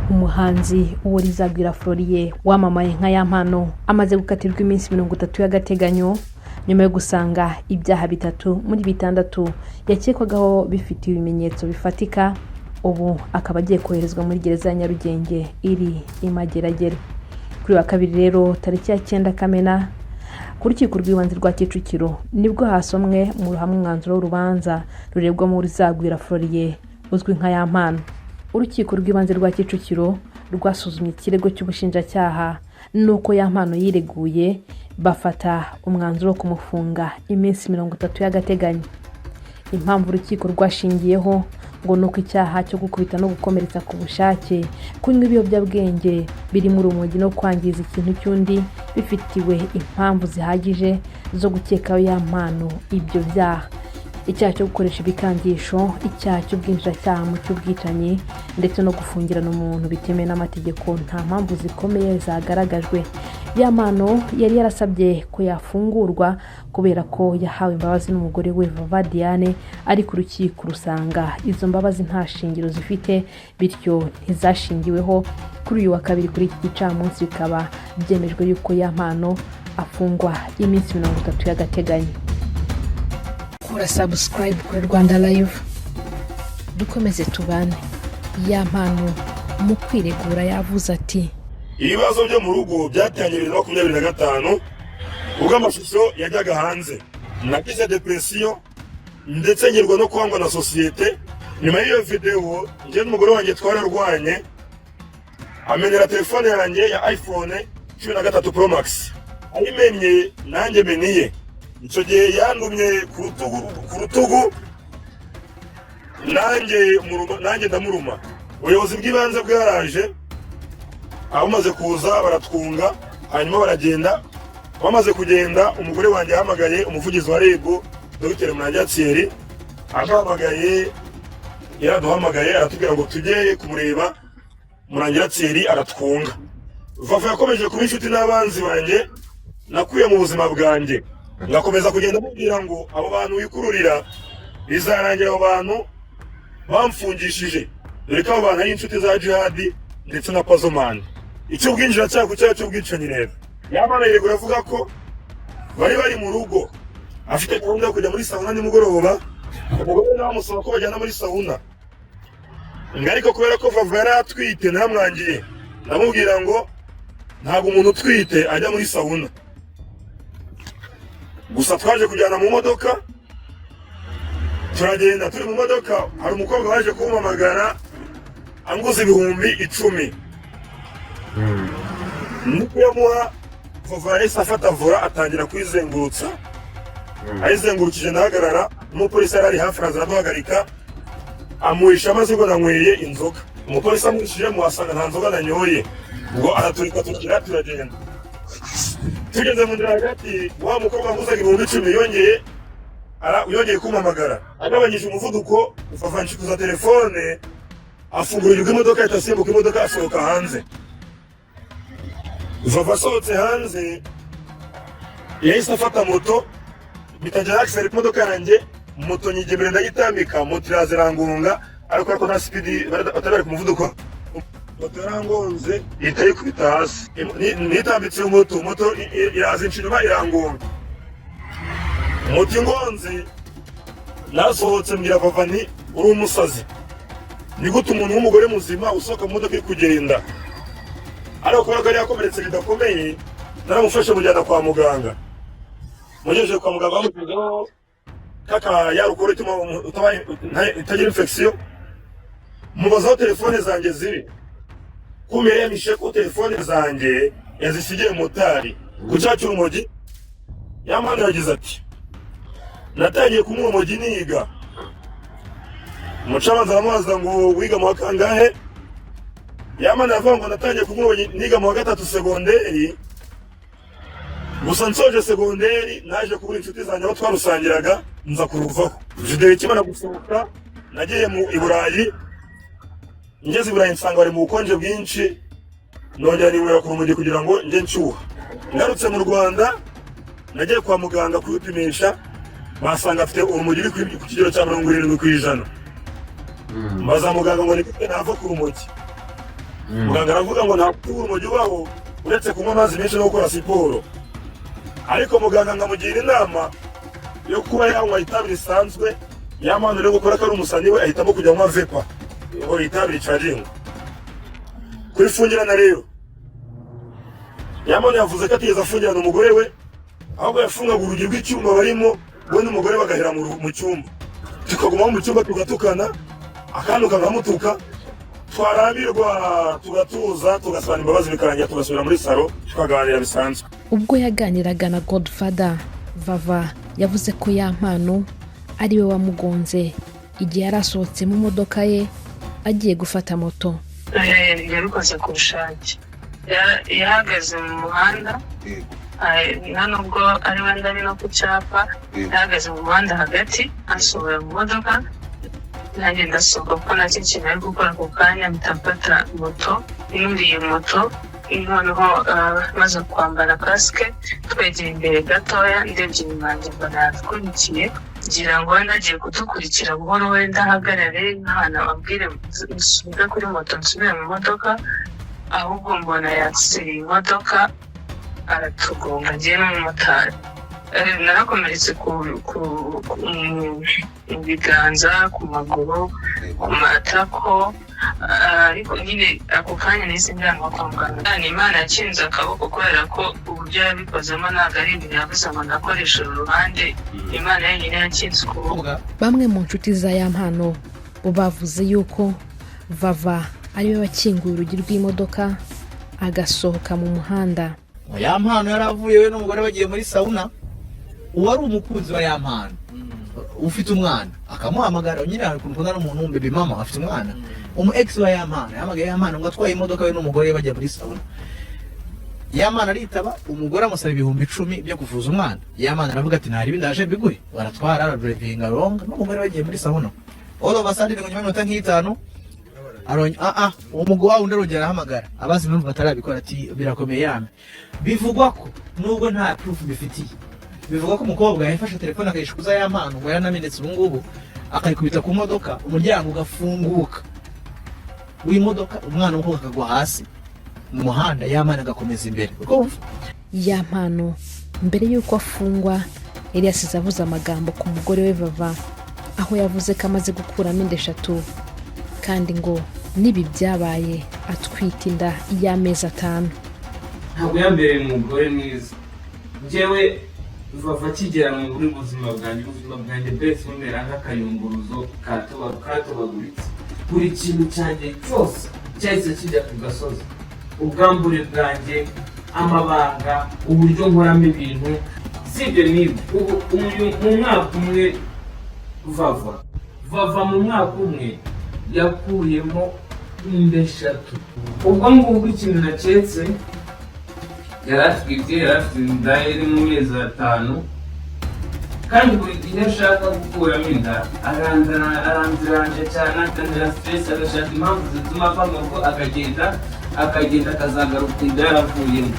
Umuhanzi Uworizagwira Florie wamamaye nka Yampano amaze gukatirwa iminsi 30 y'agateganyo nyuma yo gusanga ibyaha bitatu muri bitandatu yakekwagaho bifitiwe ibimenyetso bifatika. Ubu akaba agiye koherezwa muri gereza ya Nyarugenge iri i Mageragere. Kuri wa kabiri rero, tariki ya 9 Kamena, ku rukiko rw'ibanze rwa Kicukiro nibwo hasomwe mu ruhame umwanzuro w'urubanza ruregwamo Uworizagwira Florie uzwi nka Yampano. Urukiko rw'ibanze rwa Kicukiro rwasuzumye ikirego cy'ubushinjacyaha n'uko Yampano yireguye, bafata umwanzuro wo kumufunga iminsi 30 y'agateganyo. Impamvu urukiko rwashingiyeho ngo ni uko icyaha cyo gukubita no gukomeretsa ku bushake, kunywa ibiyobyabwenge birimo urumogi no kwangiza ikintu cy'undi bifitiwe impamvu zihagije zo gukekaho Yampano ibyo byaha, icyaha cyo gukoresha ibikangisho, icyaha cy'ubwinjiracyaha mu cy'ubwicanyi ndetse no gufungirana umuntu bitemewe n'amategeko nta mpamvu zikomeye zagaragajwe. Yampano yari yarasabye ko yafungurwa kubera ko yahawe imbabazi n'umugore we Vava Diane, ariko urukiko rusanga izo mbabazi nta shingiro zifite, bityo ntizashingiweho. Kuri uyu wa kabiri, kuri iki gicamunsi, bikaba byemejwe yuko Yampano afungwa iminsi 30 y'agateganyo. Kora subscribe kuri Rwanda Live, dukomeze tubane. Yampano mu kwiregura yavuze ati: Ibibazo byo mu rugo byatangiye 2025 ubwo amashusho yajyaga hanze. Nagize depression ndetse ngirwa no kwangwa na sosiyete. Nyuma y'iyo videwo, njye n'umugore wanjye twararwanye, amenera telefone yanjye ya iPhone 13 Pro Max. Ayimenye nanjye meniye. Icyo gihe yandumye ku rutugu, nanjye ndamuruma. Ubuyobozi bw'ibanze bwaraje, abamaze kuza baratwunga, hanyuma baragenda. Bamaze kugenda, umugore wanjye yahamagaye umuvugizi wa RIB, Dr Murangira Thierry. Amuhamagaye, yaraduhamagaye, aratubwira ngo tujye kumureba. Murangira Thierry aratwunga. Vava yakomeje kuba inshuti n'abanzi banjye nakuye mu buzima bwanjye, ngakomeza kugenda mubwira ngo abo bantu wikururira bizarangira abo bantu bamfungishije, dore ko abo bantu ari inshuti za Jihadi ndetse na Pazomani. Icyo ubwinjiracyaha ku cyaha cy'ubwicanyi rero, Yampano yiregura avuga ko bari mu rugo, afite gahunda yo kujya muri sauna nimugoroba. Umugore nawe amusaba ko bajyana muri sauna, ngo ariko kubera ko Vava yari atwite, naramwangiye, ndamubwira ngo ntabwo umuntu utwite ajya muri sauna. Gusa twaje kujyana mu modoka, turagenda. Turi mu modoka, hari umukobwa waje kumpamagara anguza 10,000. Niko yamuha, Vava yahise afata volant, atangira kuyizengurutsa. Ayizengurukije ndahagarara. Umupolisi yari ari hafi, araza araduhagarika, amuhisha amaze ngo nanyweye inzoga. Umupolisi amuhishije muhasanga nta nzoga nanyoye, ngo araturika, tugira turagenda. Tugeze mu nzira hagati, wa mukobwa wanguzaga 10,000 yongeye kumpamagara. Agabanyije umuvuduko, Vava nshikuza telefone, afungurirwa imodoka, ahita asimbuka imodoka, asohoka hanze. Vava asohotse hanze yahise afata moto, bitangira accéléré imodoka yanjye. Moto nyigemera, ndayitambika, moto iraza irangonga, ariko nta speed, batari bari ku muvuduko. Moto yarangonze, ihita yikubita hasi. Nitambitse moto, moto iraza inca inyuma, irangonga. Moto ingonze, nasohotse mbwira Vava nti: "Uri umusazi, ni gute umuntu w'umugore muzima usohoka mu modoka iri kugenda?" Ariko kubera ko yari yakomeretse bidakomeye, naramufashe mujyana kwa muganga. Mugejeje kwa muganga, bamushyizeho kaka ya rukoro ituma itagira infection. Mubaza aho telefone zanjye ziri, kumbe yari yamishe ko telefone zanjye yazisigiye motari. Ku cyaha cy'urumogi, Yampano yagize ati: "Natangiye kunywa urumogi niga." Umucamanza aramubaza ngo: "Wiga mu wa kangahe?" Yampano aravuga ngo: "Natangiye kunywa urumogi niga mu wa gatatu segonderi. Gusa nsoje segonderi naje kubura inshuti zanjye aho twarusangiraga, nza kuruvaho." Videwo ikimara gusohoka, nagiye mu i Burayi. Ngeze i Burayi nsanga bari mu bukonje bwinshi, nongera ninywera ku rumogi kugira ngo njye nshyuha. Ngarutse mu Rwanda, nagiye kwa muganga kwipimisha, basanga afite urumogi uri ku kigero cya 70%. Mbaza muganga ngo: "Ni gute nava ku rumogi?" Muganga aravuga ngo nta kuba urumogi ubaho uretse kunywa amazi menshi no gukora siporo. Ariko muganga nkamugira inama yo kuba yanywa itabi risanzwe. Yampano rero gukora ko ari umusani, we ahitamo kujya anywa vape, ngo itabi ricaginga. Kurifungirana rero, Yampano yavuze ko atigeze afungirana umugore we, ahubwo yafungaga urugi rw'icyumba barimo, we n'umugore bagahera mu cyumba, tukaguma mu cyumba tugatukana, akantu kakamutuka, twarambirwa tugatuza, tugasabana imbabazi, bikarangira tugasubira muri salo tukaganira bisanzwe. Ubwo yaganiraga na Godfather, Vava yavuze ko Ya Mpano ari we wamugonze igihe yari asohotse mu modoka ye agiye gufata moto. Yabikoze ku bushake. Yahagaze mu muhanda, nta nubwo ari wenda ari no ku cyapa. Yahagaze mu muhanda hagati, asohora mu modoka, nanjye ndasohoka kuko nacyo kintu ari gukora ako kanya. Mpita mfata moto, nuriye moto noneho maze kwambara kasike, twegera imbere gatoya, ndebye inyuma yanjye mbona yadukurikiye, ngira ngo wenda agiye kudukurikira buhoro, wenda ahagarare nk'ahantu ababwire nsubire kuri moto, nsubire mu modoka. Ahubwo mbona yatsiriye imodoka aratugonga ngewe n'umumotari. Narakomeretse mu biganza, ku maguru, ku matako, ariko nyine ako kanya nahise njyanwa kwa muganga. Ni Imana yakinze akaboko, kubera ko uburyo yabikozemo ntabwo ari ibintu yavuze ngo ndakoresha uru ruhande. Imana yonyine yakinze ukuboko. Bamwe mu nshuti za Ya Mpano bo bavuze yuko Vava ariwe wakinguye urugi rw'imodoka agasohoka mu muhanda. Ya Mpano yari avuye, we n'umugore bagiye muri sauna. Uwari umukunzi wa Ya Mpano ufite umwana akamuhamagara. Nyine hari ukuntu ukundana n'umuntu w'umubebe, mama afite umwana. Umu ex wa Ya Mpano yahamagaye Ya Mpano ngo atwaye imodoka, we n'umugore we bajya muri sauna. Ya Mpano aritaba, umugore amusaba 10,000 byo kuvuza umwana. Ya Mpano aravuga ati: "Ntari ndaje mbiguhe." Baratwara, aradrivinga wrong n'umugore bagiye muri sauna. All of a sudden, ngo nyuma y'iminota nk'itanu, ah ah, umugore wa undi arongera arahamagara, abazi impamvu batarabikora, ati: "Birakomeye." Yame bivugwa ko, nubwo nta proof bifitiye, bivugwa ko umukobwa yafashe telefone akayishikuza Ya Mpano, ngo yaranamenetse ubu ngubu, akayikubita ku modoka, umuryango ugafunguka w'imodoka, umwana w'umukobwa akagwa hasi mu muhanda, Ya Mpano agakomeza imbere. Urumva? Ya Mpano mbere y'uko afungwa yari yasize avuze amagambo ku mugore we Vava, aho yavuze ko amaze gukuramo inda eshatu, kandi ngo n'ibi byabaye atwite inda y'amezi 5. Ntabwo yambereye umugore mwiza. Njyewe Vava akigera muri buzima bwanjye, ubuzima bwanjye bwese bumera nk'akayunguruzo katobaguritse. Buri kintu cyanjye cyose cyahise kijya ku gasozi: ubwambure bwanjye, amabanga, uburyo nkoramo ibintu. Si ibyo n'ibyo, ubu mu mwaka umwe Vava mu mwaka umwe yakuyemo inda eshatu. Ubwo ngubwo ikintu naketse, yari atwite, yari afite inda iri mu mezi 5, kandi buri gihe ashaka gukuramo inda aranziranje cyane, akanira stress, agashaka impamvu zituma ava mu rugo, akagenda akazagaruka inda yaravuyemo.